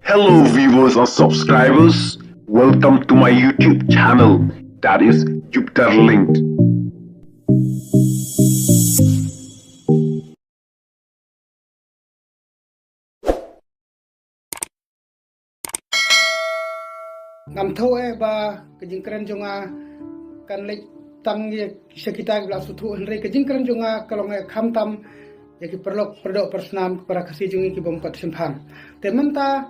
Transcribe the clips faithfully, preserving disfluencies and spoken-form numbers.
Hello, viewers and subscribers. Welcome to my YouTube channel, that is Jupiter Linked. Ngam thaw eh ba ka jingkren jong nga kan leit tang ïa sha kita kiba la sngewthuh, hynrei ka jingkren jong nga ka long eh khamtam ïa ki paralok pardoh parsnam para Khasi jong ngi ki bym pat shemphang. Te mynta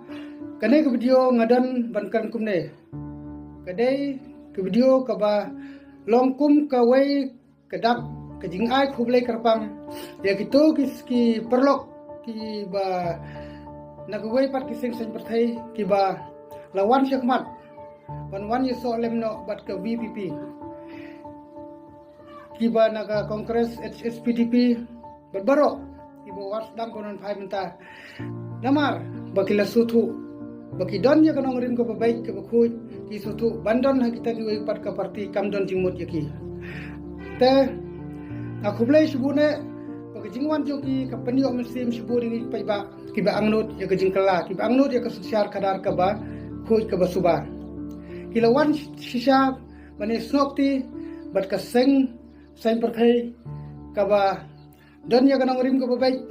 kane ka video nga don ban kren kumne. Ka dei ka video kaba long kum kawei ka dak ka jingai khublei kyrpang ïa kito ki, ki paralok kiba na kawei pat ki seng saiñ pyrthei kiba la wan shakhmat ban wan ïasoh lem noh bad ka VPP, kiba na ka Congress, HSPDP bad baroh kiba wan sdang ban wan phai mynta. Namar ba ki la sngewthuh ba ki don ïa ka nongrim kaba beit kaba khuid, ki sngewthuh ban don ha kita kiwei pat ka parti kam don jingmut ïa ki. Te nga khublei shibun eh ba ka jingwan jong ki ka pynïoh mynsiem shibun ïa ngi paidbah kiba angnud ïa ka jingkylla, kiba angnud ïa ka synshar khadar kaba khuid kaba suba. Ki la wan shisha ban ïasnoh kti bad ka seng saiñ pyrthei kaba don ïa ka nongrim kaba beit,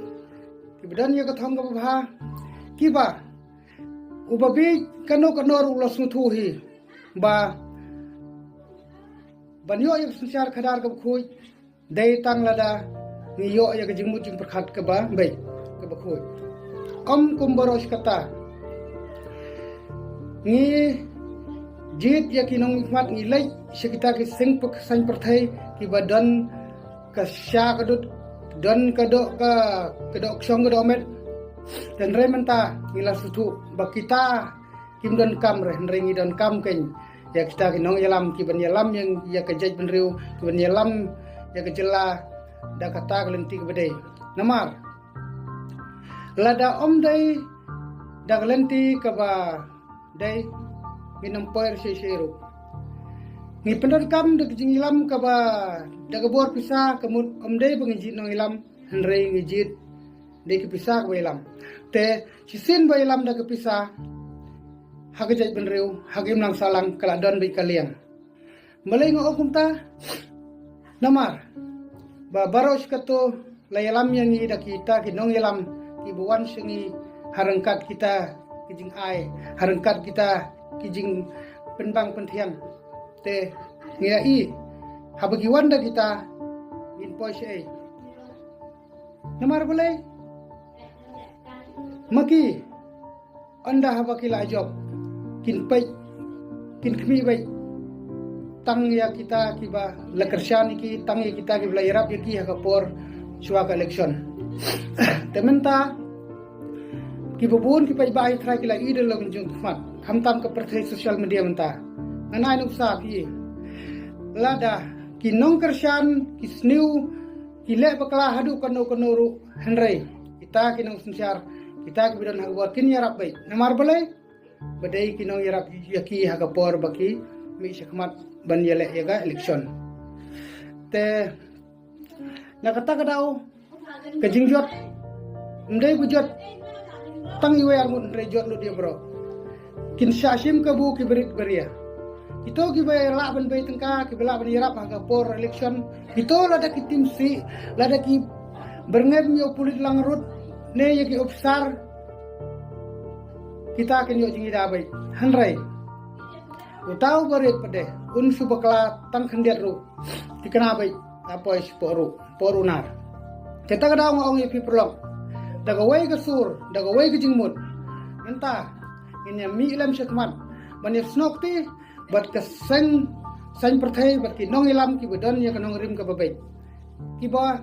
kiba don ïa ka thong kaba bha, kiba uba bieit kano kano ruh u la sngewthuh hi ba ban ïoh ïa ka synshar khadar kaba khuid dei tang lada ngi ïoh ïa ka jingmut jingpyrkhat kaba beit kaba khuid. Kum kum baroh shi katta ngi jied ïa ki nongmihkhmat, ngi leit sha kita ki seng saiñ pyrthei kiba don ka sha ka dud, don ka doh ka, ka doh kshong ka doh met. Hynrei mynta ngi la sngewthuh ba kita kim donkam re, hynrei ngi donkam kein ïa kita ki nongïalam kiban ïalam ïa, ïa ka jaitbynriew, kiban ïalam ïa ka jylla da kata ka lynti kaba dei. Namar lada ym dei da ka lynti kaba dei, ngin ym poi shisha ruh. Ngi pyndonkam da ka jingïalam kaba da ka bor pisa, ka mut ym dei ba ngi jied nongïalam, hynrei ngi jied da ka pisa kaba ïalam. Te shisien ba ïalam da ka pisa ha ka jaitbynriew, ha ka imlang sahlang ka la don beit ka liang. Balei nga ong kumta? Namar ba baroh shi katta la ïalam ïa ngi da kita ki nongïalam kiba wan sha ngi ha ryngkat kita ki jingai, ha ryngkat kita ki jingpynbang pynthiang. Te ngi ïa i haba ki wan da kita ngin poi shaei. Namar balei? Ma ki ynda haba ki la jop kin peit, kin khmih beit tang ïa kita kiba la kyrshan ïa ki, tang ïa kita kiba la ïarap ïa ki ha ka por shuwa ka election. Te mynta kiba bun ki paidbah ïa trai ki la i da long jong khmat, khamtam ka pyrthei social media mynta. Ngan ai nuksa phi, lada ki nongkyrshan ki sniew ki leh bakla haduh kano kano ruh, hynrei kita ki nongsynshar, kita kiba don ha ka bor kin ïarap beit. Namar balei? Ba dei ki nongïarap ïa ki ha ka por ba ki mih shakhmat ban ïaleh ïa ka election. Te na kata ka daw ka jingjot ym dei ba jot tang iwei arngut, hynrei jot lut ïa baroh. Kin shah shim kabu ki barit baria. Kito kiba lah ban bei tyngka, kiba lah ban ïarap ha ka por election, kito lada ki tim sih, lada ki byrngem ïa u pulit langrut ne ïa ki ophisar, kita kin ïoh jingïada beit. Hynrei uta u barit pat de un shu bakla tang khyndiat ruh, thikna beit, la poi shi por ruh, por ruh nar. Te kata ka daw nga ong ïa phi paralok, da kawei ka sur, da kawei ka jingmut, mynta ngin ïa mih lem shakhmat ban ïa snoh kti bad ka seng saiñ pyrthei, bad ki nongïalam kiba don ïa ka nongrim kaba beit, kiba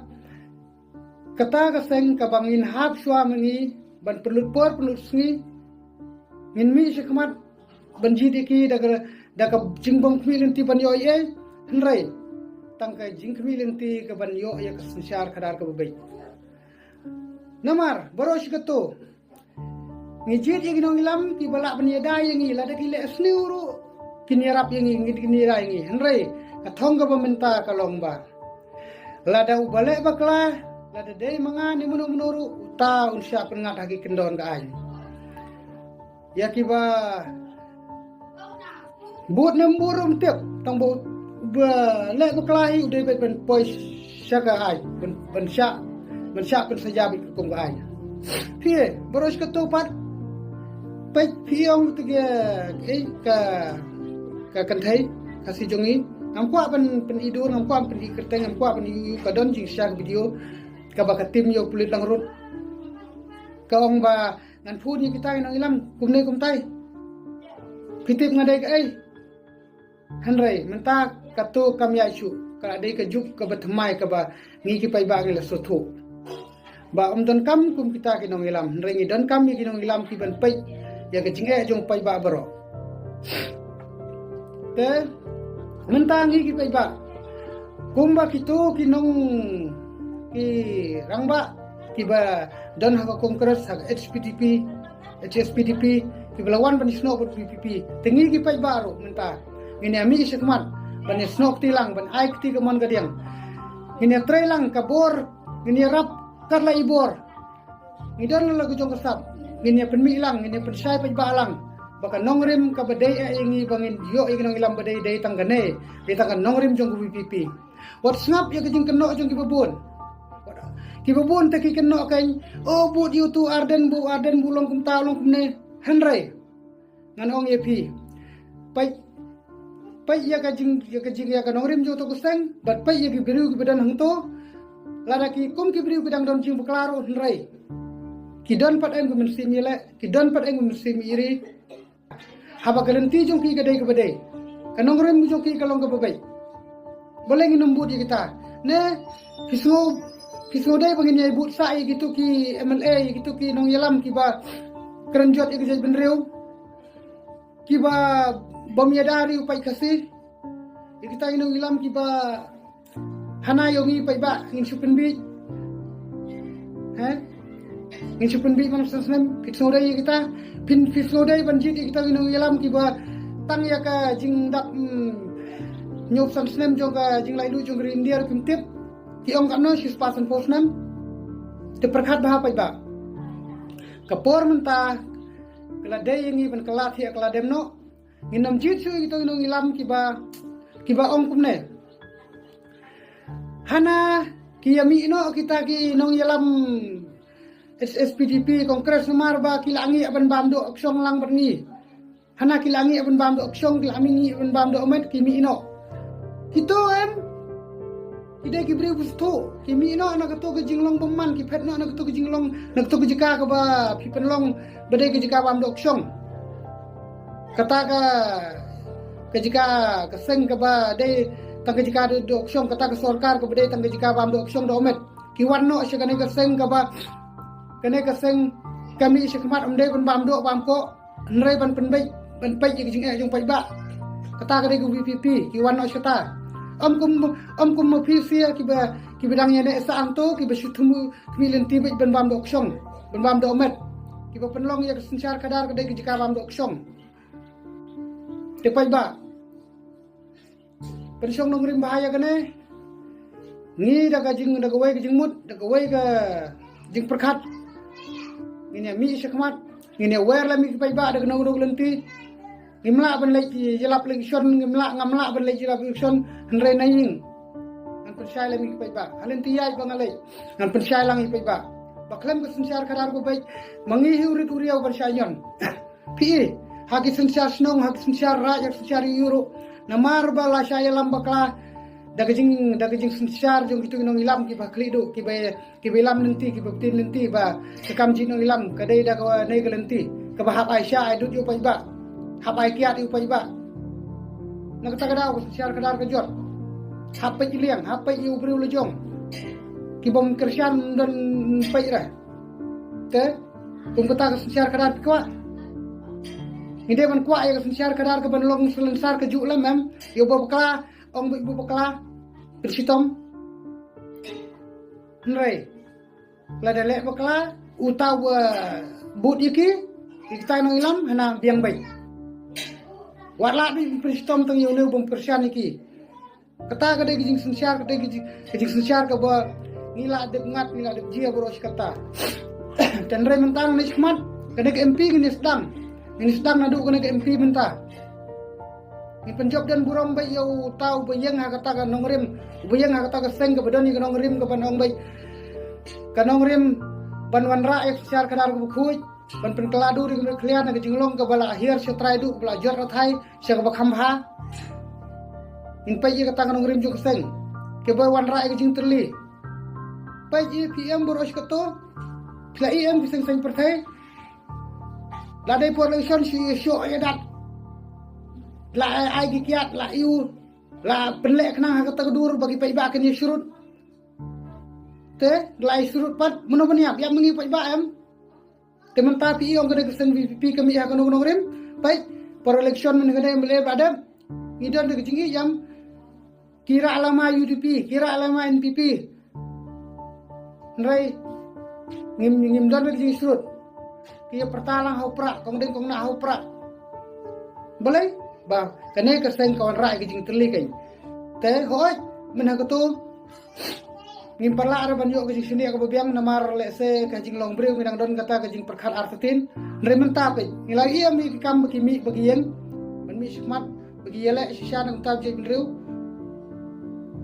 kata ka seng kaba ngin hap shuwa ma ngi ban pynlut por pynlut sngi. Ngin mih shakhmat ban jied ïa ki da ka, da ka jingbym khmih lynti ban ïoh ei ei, hynrei tang ka jingkhmih lynti ka ban ïoh ïa ka synshar khadar kaba beit. Namar baroh shi katta ngi jied ïa ki nongïalam kiba lah ban ïada ïa ngi, lada ki leh sniew ruh kin ïarap ïa ngi, ngin kin ïada ïa ngi. Hynrei ka thong kaba mynta ka long ba lada uba leh bakla, lada dei ma nga ne mano mano ruh, uta un shah pynngat ha ki kyndon ka aiñ. Ïa kiba bud number um tip, tang ba, ba leh bakla hi u dei ban poi sha ka aiñ, ban, ban shah, ban shah pynsaja bad ka kum ka aiñ. Phi, baroh shi kato pat, peit phi ong te ka, eh, ka, ka kynthei Khasi jong ngi. Ngam kwah ban pyni dur, ngam kwah ban pyni kyrteng, ngam kwah ban ïoh, ka don jingshisha ka video kaba ka team ïa u pulit Langrut. Ka ong ba ngan phone ïa kita ki nongïalam kumne kumtai. Phi tip nga dei kaei? Hynrei mynta kato kam ïaid shuh, ka la dei ka juk kaba thymmai kaba ngi ki paidbah ngi la sngewthuh ba ym donkam kum kita ki nongïalam, hynrei ngi donkam ïa ki nongïalam ki ban peit ïa ka jingeh jong paidbah baroh. Te mynta ngi ki paidbah, kumba kito ki nong, ki rangbah kiba don ha ka Congress, ha ka H P D P, H S P D P, kiba la wan ban ïasnoh bad V P P. Te ngi ki paidbah ruh mynta ngin ïa mih shakhmat ban ïasnoh kti lang, ban ai kti kamon kadiang. Ngin ïa trei lang ka bor, ngin ïarap kat la i bor. Ngi don la ka jong ka sap, ngin ïa pynmih lang, ngin ïa pynshai paidbah lang ba ka nongrim kaba dei eh ïa ngi ba ngin ïoh ïa ki nongïalam ba dei, dei tang kane, dei tang ka nongrim jong ka V P P. Wat sngap ïa ka jingkynnoh jong kiba bun. Kiba bun te ki kynnoh kein, oh, bud ïa utu Ardent, bud Ardent, bud long kumta, long kumne. Hynrei ngan ong ïa phi, peit, peit ïa ka jing, ïa ka jing, ïa ka nongrim jong to ka seng bad peit ïa ki briew kiba don hangto. Lada ki kum ki briew ki dang don jingbakla ruh, hynrei ki don pat em ka mynsiem ïaleh, ki don pat em ka mynsiem ïa ri. Haba ka lynti jong ki ka dei kaba dei, ka nongrim jong ki ka long kaba beit, balei ngin ym bud ïa kita? Ne phi sngew, phi sngew dei ba ngin ïa bud sah ïa kito ki M L A, ïa kito ki nongïalam kiba kren jot ïa ka jaitbynriew, kiba bym ïada ri u paid Khasi, ïa kita ki nongïalam kiba hana ïa ngi paidbah ngin shu pynbiej. He? Ngin shu pynbiej man san snem, phi sngew dei ïa kita, phin, phi sngew dei ban jied ïa kita ki nongïalam kiba tang ïa ka jingdap, mm, hynñiew san snem jong ka jinglaitluid jong ka ri India ruh phim tip. Ki ong katno, shispah sanphew snem. Te pyrkhat bha paidbah. Ka por mynta ka la dei ïa ngi ban kylla thiah, ka la dem noh. Ngin ym jied shuh ïa kito ki nongïalam kiba, kiba ong kumne. Hana ki ïa mih noh kita ki nongïalam H S P D P, Congress, namar ba ki la ngi ban bam doh kshong lang bad ngi. Hana ki la ngi ban bam doh kshong, ki la ngi ban bam doh met, ki mih noh. Kito em, ki dei ki briew ba sngewthuh, ki mih noh na kato ka jinglong bymman, ki phet noh na kato ka jinglong, na kato ka jaka kaba phi pynlong ba dei ka jaka bam doh kshong. Kata ka, ka jaka, ka seng kaba dei tang ka jaka doh kshong, kata ka sorkar kaba dei tang ka jaka bam doh kshong doh met. Ki wan noh sha kane ka seng kaba, kane ka seng ka mih shakhmat ym dei ban bam doh bam koh, hynrei ban pynbeit, ban peit ïa ka jingeh jong paidbah. Kata ka dei ka V P P, ki wan noh sha kata. Ym kum, ym kum ma phi sha kiba, kiba dang ïa neh sah hangto, kiba shu thmu khmih lynti beit ban bam doh kshong, ban bam doh met. Kiba pynlong ïa ka synshar khadar ka dei ka jaka bam doh kshong. Te paidbah, pynshong nongrim bha ïa kane. Ngi da ka jing, da kawei ka jingmut, da kawei ka jingpyrkhat, ngin ïa mih shakhmat, ngin ïa wer lem ïa ki paidbah da kano kano ka lynti. Ngim lah ban leit ïalap election, ngim lah, ngam lah ban leit ïalap election, hynrei na ïing ngan pynshai lem ïa ki paidbah. Ha lynti ïaid ba nga leit ngan pynshai lang ïa ki paidbah. Ba khlem ka synshar khadar ba beit, ma ngi hi u rit u riaw ban shai ñion. Phi i, ha ki synshar shnong, ha ki synshar raid, ha ki synshar ïew ruh, namar ba la shah ïalam bakla da ka jing, da ka jingsynshar jong kito ki nongïalam kiba khlieh duh, kiba, kiba ïalam lynti, kiba btin lynti ba ka kam jong ki nongïalam ka dei da kane ka lynti kaba hap ai sha ai dud ïa u paidbah, hap ai kiad ïa u paidbah. Na kata ka daw ka synshar khadar ka jot. Hap peit ïa liang, hap peit ïa u briew la jong. Ki bym kyrshan don peit re. Te kum kata ka synshar khadar phi kwah. Ngi dei ban kwah ïa ka synshar khadar ka ban long salonsar ka juh lem em. Ïa u ba bakla, ong beit u ba bakla, pynshitom. Hynrei lada leh bakla, uta u ba bud ïa ki, ïa kita ki nongïalam, hana biang beit. Wat lah beit pynshitom tang ïa une u bym kyrshan ïa ki. Kata ka dei ka jingsynshar, ka dei ka jing, ka jingsynshar kaba ngi lah dep ngat, ngi lah dep jia baroh shi katta. Te hynrei mynta nangne shakhmat, ka dei ka M P ngin ïa sdang. Ngin sdang naduh kane ka M P mynta. Ngin pynjop don burom bad ïa uta uba ïeng ha kata ka nongrim, uba ïeng ha kata ka seng kaba don ïa ka nongrim kaban ong bad ka nongrim ban wanrah ïa ka synshar khadar kaba khuid, ban pynkylla dur ïa ka met khlieh na ka jinglong kaba la hiar sha trai duh, kaba la jot rathai sha kaba kham bha. Ngin peit ïa kata ka nongrim jong ka seng kaba wanrah ïa ka jingtylli. Peit ïa phi em baroh shi kato. Phi la i em ki seng saiñ pyrthei. La dei por election shi ïa shoh ïa dat. La ai ai ki kiad, la ïu, la pynleh khnang ha kata ka dur ba ki paidbah kin ïa shrut. Te la ïa shrut pat, mano ban ïap, ïap ma ngi paidbah em. Te mynta phi ong ka dei ka seng V P P ka mih ha kano kano ka rim. Peit, por election mynta ka dei M L A ba dep. Ngi don da ka jingïap. Ki rah lama U D P, ki rah lama N P P. Hynrei ngim, ngim don ka jingshrut. Ki ïa pyrta lang ha u prah, kong ding kong nah ha u prah. Balei? Ba kane ka seng ka wanrah ka jingtylli kein. Te hooid, mynta kato ngim pat lah re ban ïoh ka jingshaniah kaba biang namar lehse ka jinglong briew ngi dang don kata ka jingpyrkhat artatien. Hynrei mynta peit, ngi la ïohi ïa ki kam ba ki mih ba ki ïeng ban mih shakhmat ba ki ïaleh shisha na ka bynta u jaitbynriew.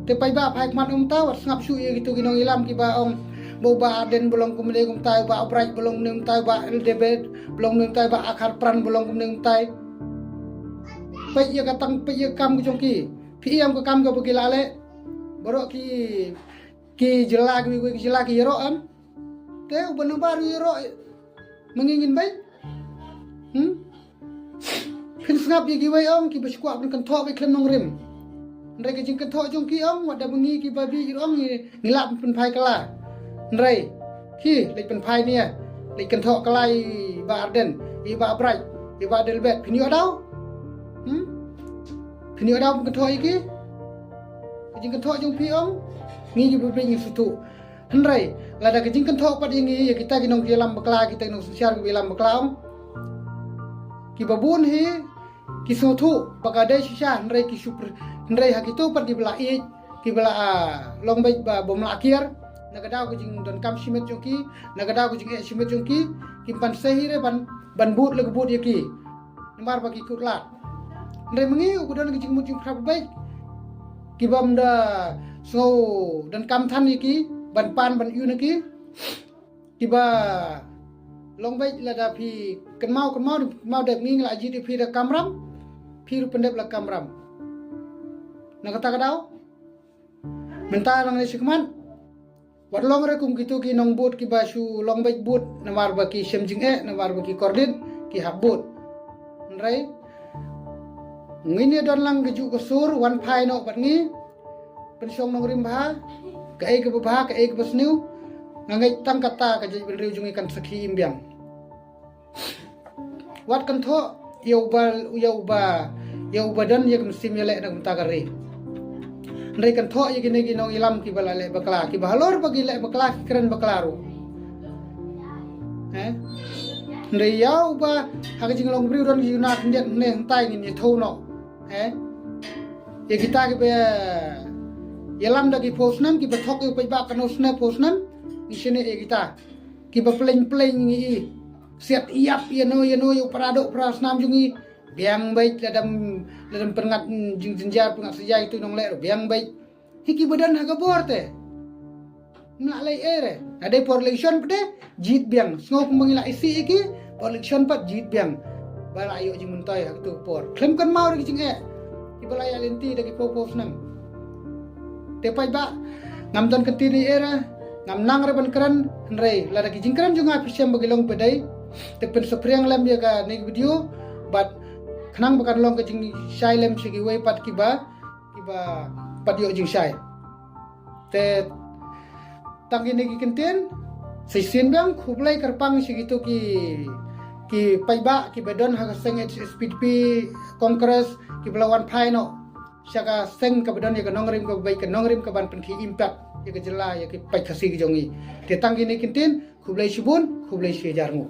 Te paidbah phai khmat, ym tau, wat sngap shuh ïa kito ki nongïalam kiba ong ba u Bah Ardent ba long kumne kumtai, u Bah Bright ba long kumne kumtai, u Bah Elizabeth ba long kumne kumtai, u Bah Akhar Pran ba long kumne kumtai. Peit ïa ka tang, peit ïa ka kam ka jong ki. Phi ïam ka kam kaba ki la leh. Baroh ki, ki jylla, ki, ki jylla ki ïaroh em. Te u Bah Nambar u ïaroh. Ma ngi ngin beit. Hmm? Phin sngap ïa kiwei ong kiba shu kwah ban kynthoh beit khlem nongrim. Hynrei ka jingkynthoh jong ki ong, wat da ba ngi kiba bieit ong ngi, ngi lah pynphai kylla. Hynrei ki leit pynphai nia, leit kynthoh kylla ïa i Bah Ardent, ïa i Bah Bright, ïa i Bah Delbet. Phin ïoh daw? Hmm? Phin ïoh daw pynkynthoh ïa ki? Ka jingkynthoh jong phi ong, ngi kiba bieit ngi sngewthuh. Hynrei lada ka jingkynthoh pat ïa ngi, ïa kita ki nongïalam bakla, kita ki nongsynshar kiba ïalam bakla ong, kiba bun hi ki sngewthuh ba ka dei shisha, hynrei ki shu pyrkhat, hynrei ha kito pat kiba la ïeit, kiba la, ah, long beit ba bym lah kiar na ka daw ka jingdonkam shimet jong ki, na ka daw ka jingeh shimet jong ki, kim pan sah hi re ban, ban bud la ka bud ïa ki. Namar ba ki kut lad. Hynrei ma ngi uba don ka jingmut jingpyrkhat babeit, ki bym da sngew donkam than ïa ki ban pan ban ïoh na ki. Kiba long beit, lada phi kynmaw, kynmaw, kynmaw dep, ngi la jied ïa phi da kamram, phi ruh pyndep la kamram. Na kata ka daw mynta lang ne shikmat. Wat long re kum kito ki nongbud kiba shu long beit bud namar ba ki shem jingeh, namar ba ki kordit, ki hap bud. Hynrei ngin ïa don lang ka juh ka sur, wan phai noh bad ngi. Pynshong nongrim bha, kaei kaba bha, kaei kaba sniew. Nga ngeit tang kata ka jaitbynriew jong ngi kan sakhi im biang. Wat kynthoh ïa uba, ïa uba, ïa uba don ïa ka mynsiem ïaleh na ka bynta ka ri. Hynrei kynthoh ïa kine ki nongïalam kiba la leh bakla, kiba halor ba ki leh bakla ki kren bakla ruh. Eh? Hynrei ïa uba ha ka jinglong briew don ki juna khyndiat hynne hangtai ngin ïathuh noh. Eh? Ïa kita kiba ïalam da ki phew snem, kiba thok ïa u paidbah kano snem phew snem, ngi shaniah ïa kita. Kiba pleng pleng ngi i. Siat ïap ïa no ïa no ïa u para doh para snam jong ngi. Biang beit, lada ym, lada ym pynngat, mm, jingjynjar, pynngat saja ïa utu u nongleh ruh biang beit. Hi kiba don ha ka bor te. Ym lah leh ei re. Lada dei por election pat de jied biang. Sngew kumba ngi la isih ïa ki, por election pat jied biang. Ba la ïoh jingmyntoi ha katu ka por. Khlem kynmaw re ki jingeh kiba la ïaid lynti da ki phew phew snem. Te paidbah, ngam don kyntien ei ei re, ngam nang re ban kren, hynrei lada ki jingkren jong nga phi shem ba ki long ba dei, te pynsaphriang lem ïa kane ka video, bad khnang ba kan long ka jingshai lem sha kiwei pat kiba, kiba pat ïoh jingshai. Te tang kine ki kyntien, sa shisien biang, khublei kyrpang sha kito ki, ki paidbah kiba don ha ka seng H S P D P, Congress, kiba la wan phai noh sha ka seng kaba don ïa ka nongrim kaba beit, ka nongrim kaban pynkhie im pat ïa ka jylla, ïa ki paid Khasi ki jong ngi. Te tang kine ki kyntien, khublei shibun, khublei shihajar nguh.